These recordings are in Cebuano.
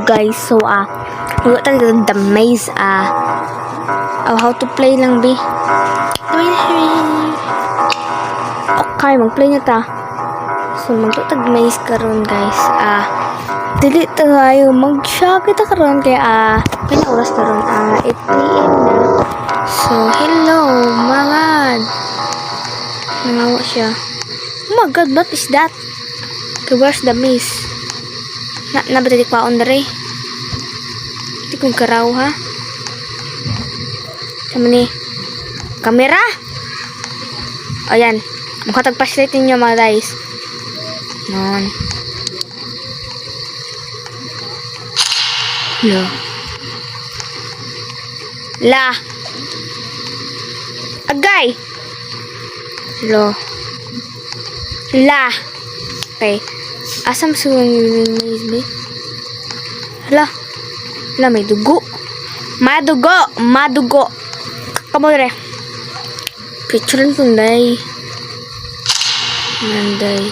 guys. So, mag the maze, oh, how to play lang, be. Okay, mag-play na ta. So, magtutag maze karon, guys. Dili tayo mag-shop kita karon kay pila oras karon? 8 p.m. na. So, hello, mga nangawa siya. Oh my God, what is that? Okay, where's the maze? Na nabatitik pa on dere. Di kong karaw ha. Sama ni. Kamera! Ayan. Mukha tag-flashlight ninyo, mga guys. Non. La. La. Agay! Lo. La. Okay. Asam suwang maze ba? Hala. Hala, may dugo. Madugo! Madugo! Kamo dire. Picturean kong day. Nanday.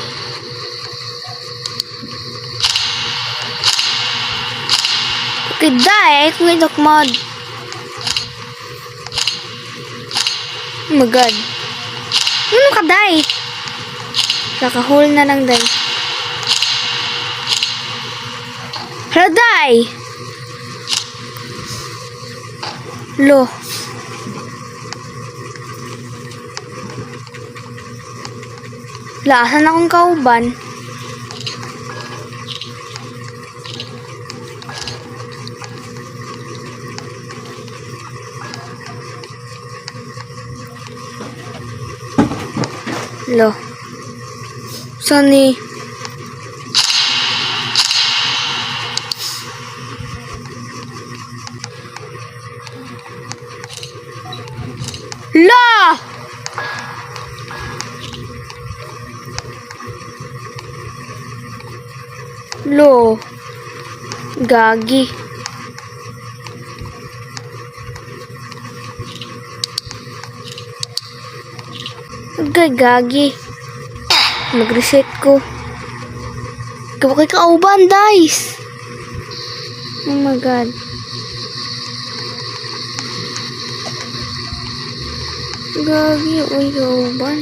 Okay, day. Ay, kung idok mod. Oh my God. Ano ka, day? Nakahul na lang, day. Hala, day! Lo. La, asan akong kauban? Lo. Saan ni? La! Lo. Gagi. Gagi. Mag-reset ko. Gawa kay kauban, guys. Oh my God. Gagi, uy, kauban.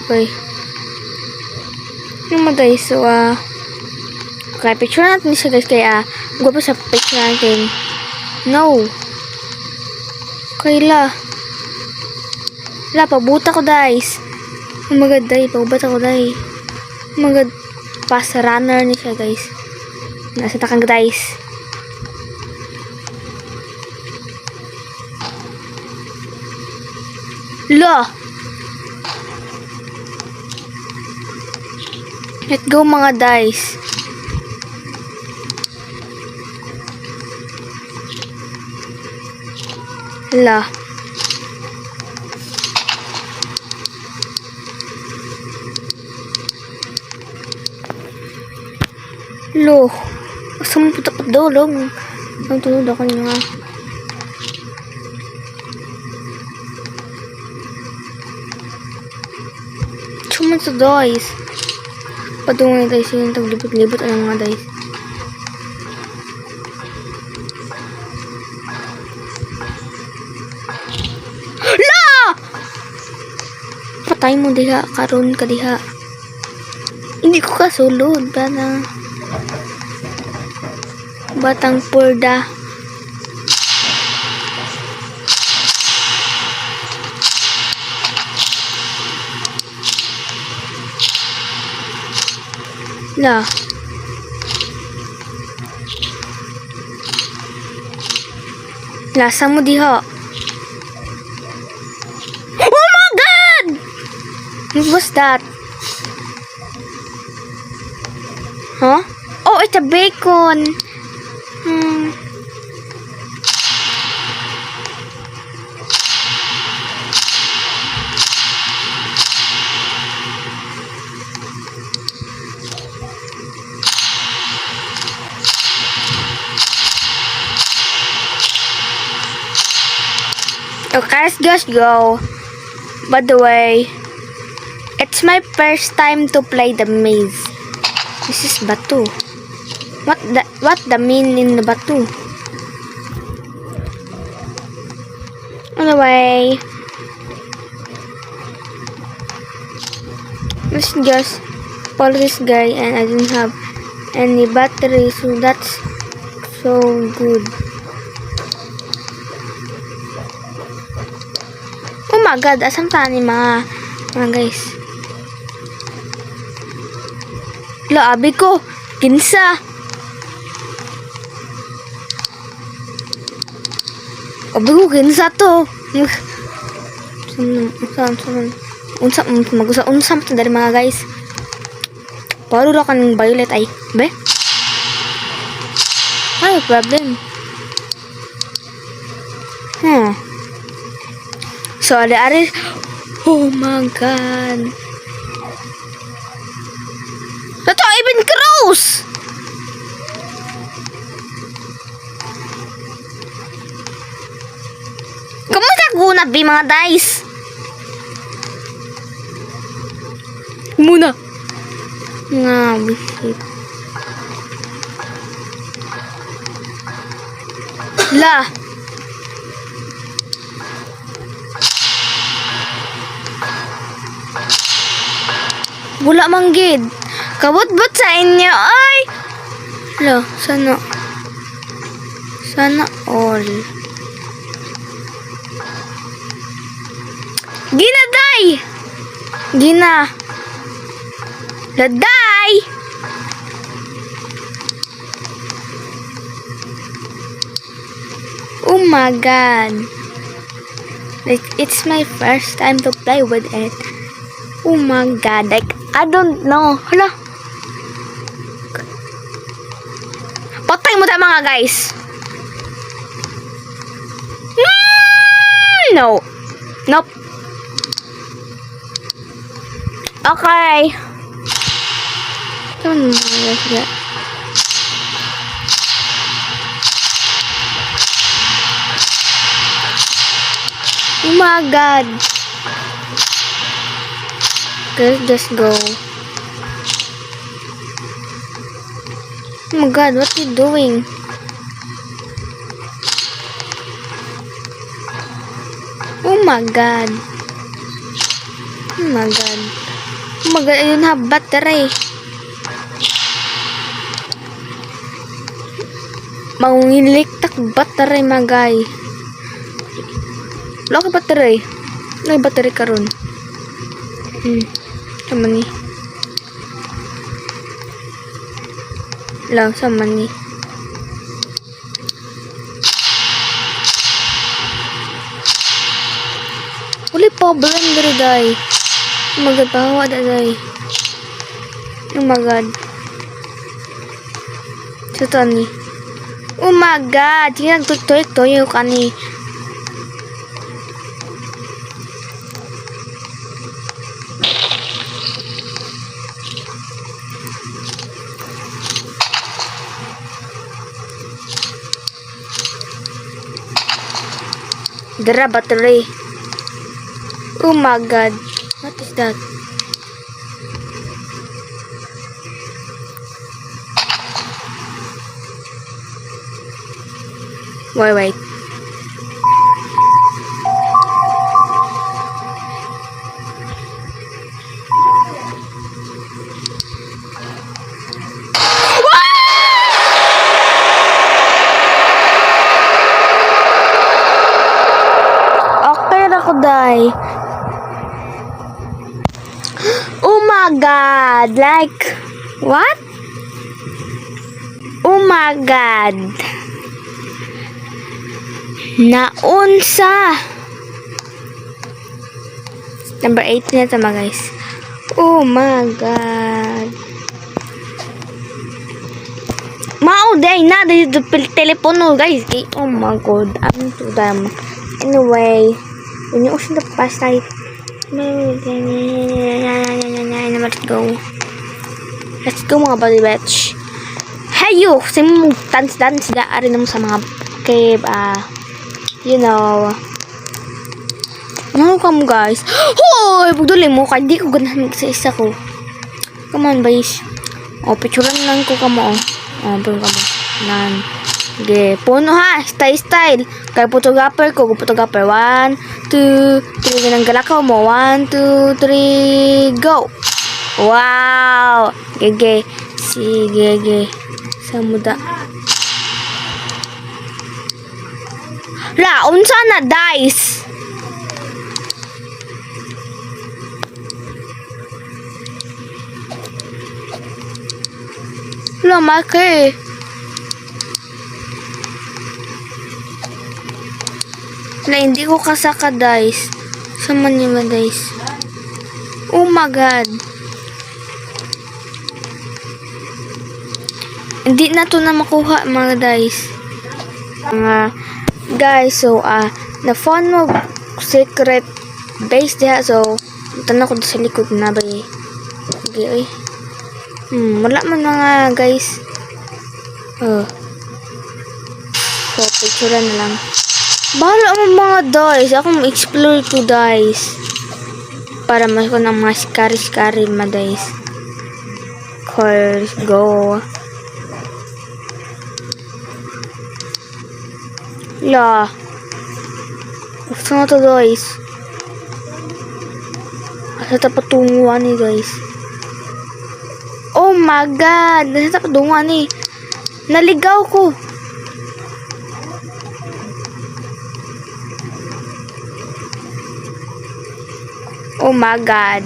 Okay. Ano mo, guys? So, okay, picture natin siya, guys. Kaya, gwapo sa picture natin. No. Okay, la. La, pabuta ko, guys. Oh my God, day. Pabuta ko, day. Oh my God. Fast runner ni siya, guys. Nasa takang, guys. La! Let's go, mga dice. La. Lo. Asa mo puta padulong? Ang tunod ako niya nga. Chuman sa dice. Patungo na guys yung taglibot-libot ang mga dice. La! Patay mo diha, karon ka diha. Hindi ko kasulod, bana. Batang purda. La. Lasa mo diha. Oh my God! What was that? Huh? Oh, it's a bacon. Okay, let's just go. By the way, it's my first time to play the maze. This is Batu. What the mean in the bato? Anyway, let's just follow this guy, and I don't have any battery, so that's so good. Oh my God, asam ta ni mga guys? La, abi ko, kinsa? Abi ko, kinsa to? Unsa, unsa, unsa, unsa, unsa, unsa, dari mga guys. Paro ra kaning violet ay, be? Ay, problem. So, ari, ari. Oh my God. Ito, even cross! Kamusta guna, be, mga dice? Muna. Nga, bisit. La. Wala man gid. Kabot-bot sa inyo. Ay! La, sana. Sana all. Gina, day! Gina. Laday! Oh my God. Like, it's my first time to play with it. Oh my God. Like, I don't know. Hala. Patay mo ta, mga guys. No. Nope. Okay. Ito mga guys. Yeah. Oh my God. Okay, let's just go. Oh my God, what are you doing? Oh my God. Oh my God. Oh my God, I don't have battery. Mangilik tak battery, mga guy. Wala ka battery. Wala ka battery karon. Sama ni. Lang sama ni. Uli problem diri, day. Oh my God, pahawa da, day. Oh my God. Sa ni. Oh my God, sige nagtutoy toyo kani. Dara battery. Oh my God. What is that? Wait, wait. Okay ra ko, day. Oh my God. Like, what? Oh my God. Naunsa. Number 8 na ito, mga guys. Oh my God. Mao day na dito telepono, guys. Eh, oh my God. I'm too dumb. Anyway, when you open the flashlight, let's go. Let's go, mga body batch. Hey you! Sa mo dance dance da ari mo sa mga cave, ah, you know. Ano ka mo, guys? Hoy! Pagduli mo kay di ko ganahan sa isa ko. Come on, guys. Oh, picturean lang ko kamo, oh. Oh, pun ka mo. Nan. Ge, puno ha, style style. Kay photographer ko, photographer. One, two, three, ganang galakaw mo. One, two, three, go. Wow! Gege. Sige, ge. Sa muda. La, unsa na dice? La, make. La, hindi ko kasaka dice. Sa man yung dice? Oh my God. Hindi na to na makuha, mga guys. Mga guys, so na found mo secret base diha, so tanaw ko sa likod na ba eh. Okay, oy. Wala man, mga guys. Oh. So, picture na lang. Bahala mo, mga guys. Ako mo-explore to guys. Para mas ko ng mga scary-scary mga guys. Course, go. La. Gusto na to, guys. Asa ta patunguan ni, guys? Oh my God! Nasa ta patunguan ni. Naligaw ko. Oh my God.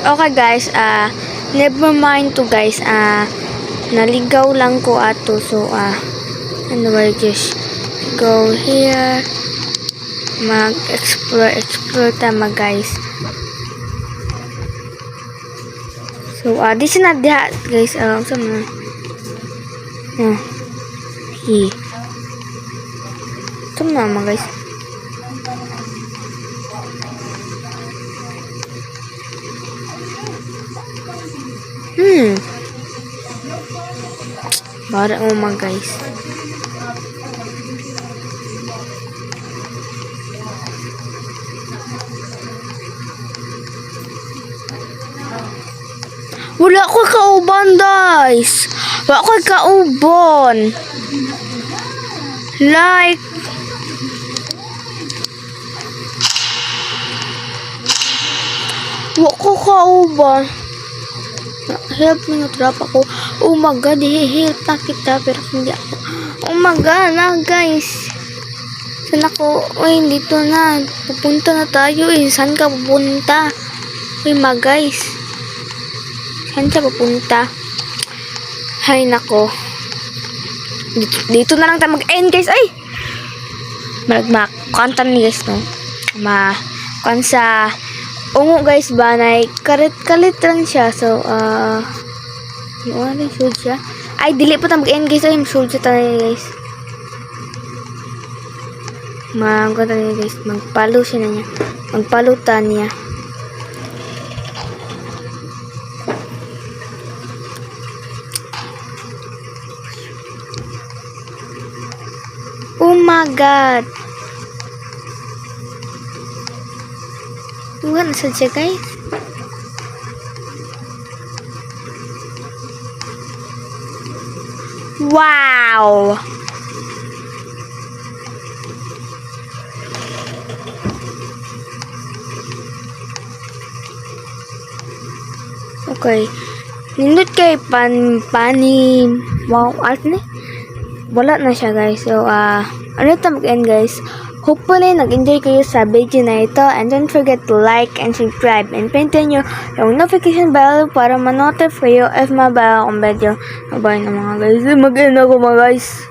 Okay guys, never mind to guys, naligaw lang ko ato, so anyway, just go here, mag-explore, explore tama, guys. So, di siya na diha, guys, sa mga, he. Ito na mga guys. Para mo mga guys. Wala ko kauban, guys. Wala ko kauban. Like, wa ko kauban. Help me, na-trap ako. Oh my God, i-help na kita pero hindi ako. Oh my God, na guys. Saan ako? Uy, dito na. Pupunta na tayo eh. Saan ka pupunta? Uy, ma guys. Saan siya pupunta? Hay nako. Dito, dito na lang tayo mag-end, guys. Ay! Mag kanta ni guys, no? Ma kan sa ungo guys ba na kalit-kalit lang siya. So, yung ano yung siya. Ay, dili pa tayo mag-end, guys. Ay, sud siya tayo, guys. Mag niya, guys. Magpalo siya na niya. Magpalutan niya. Oh my God. Wala na siya, guys. Wow! Okay. Nindot kay pan pani wow art ni. Wala na siya, guys. So ano ito mag-end, guys. Hopefully nag-enjoy kayo sa video na ito and don't forget to like and subscribe and pindutin nyo yung notification bell para ma-notify kayo if mabago akong video. Bye na, mga guys. Mag-end ako, mga guys.